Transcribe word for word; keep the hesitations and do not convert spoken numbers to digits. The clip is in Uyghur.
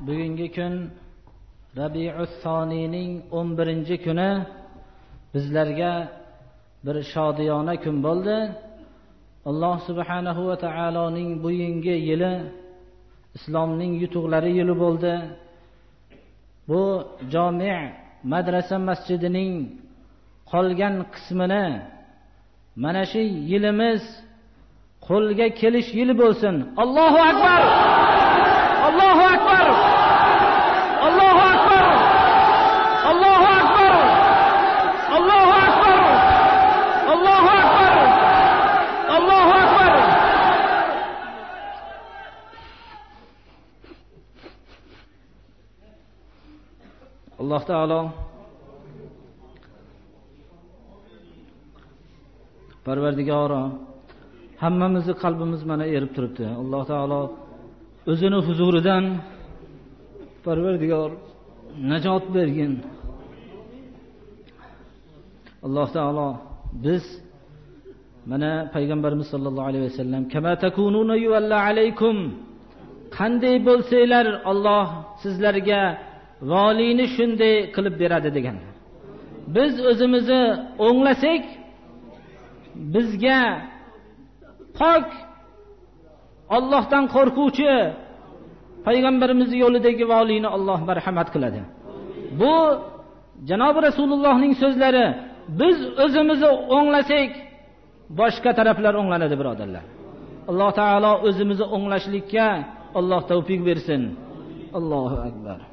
بۈگۈنكى كۈن رەبىئۇسسانىنىڭ ئون بىرىنچى كۈنى، بىزلەرگە بىر شادىيانە كۈن بولدى. ئاللاھ سۇبھانەھۇ ۋە تائالانىڭ بۇيىنقى يىلى ئىسلامنىڭ يۇتۇقلىرى يىلى بولدى. بۇ جامع مەدرەسە مەسچىدىنىڭ قالغان قىسمىنى مانا شۇ يىلىمىز قولغا كېلىش يىلى بولسۇن. ئاللاھۇ ئەكبەر! ئاللاھۇ ئەكبەر! ئاللاھ تائالا، پەرۋەردىگارا، ھەممىمىزنى قەلبىمىز مانا ئېرىپ تۇرۇپتۇ. ئاللاھ تائالا ئۆزىنى ھۇزۇرىدىن، پەرۋەردىگار، ناجات بەرگىن. ئاللاھ تائالا، بىز مانا پەيغەمبىرىمىز ساللاللاھۇ ئەلەيھى ۋەسەللەم، كەما تەكۇنۇنە يۇۋەللا ئەلەيكۇم، قانداق بولسىلەر ئاللاھ سىزلەرگە ۋالىينى شۇنداق قىلىپ بېرەدۇ دېگەن. بىز ئۆزىمىزنى ئوڭلىساق، بىزگە پاك، ئاللاھتىن قورققۇچى، پەيغەمبىرىمىز يولىدىكى ۋالىينى ئاللاھ مەرھەمەت قىلىدۇ. بۇ جانابى رەسۇلۇللاھنىڭ سۆزلىرى. بىز ئۆزىمىزنى ئوڭلىساق، باشقا تەرەپلەر ئوڭلىنىدۇ، بۇرادەرلەر. ئاللاھ تائالا ئۆزىمىزنى ئوڭلاشلىققا ئاللاھ تەۋپىق بەرسۇن. ئاللاھۇ ئەكبەر.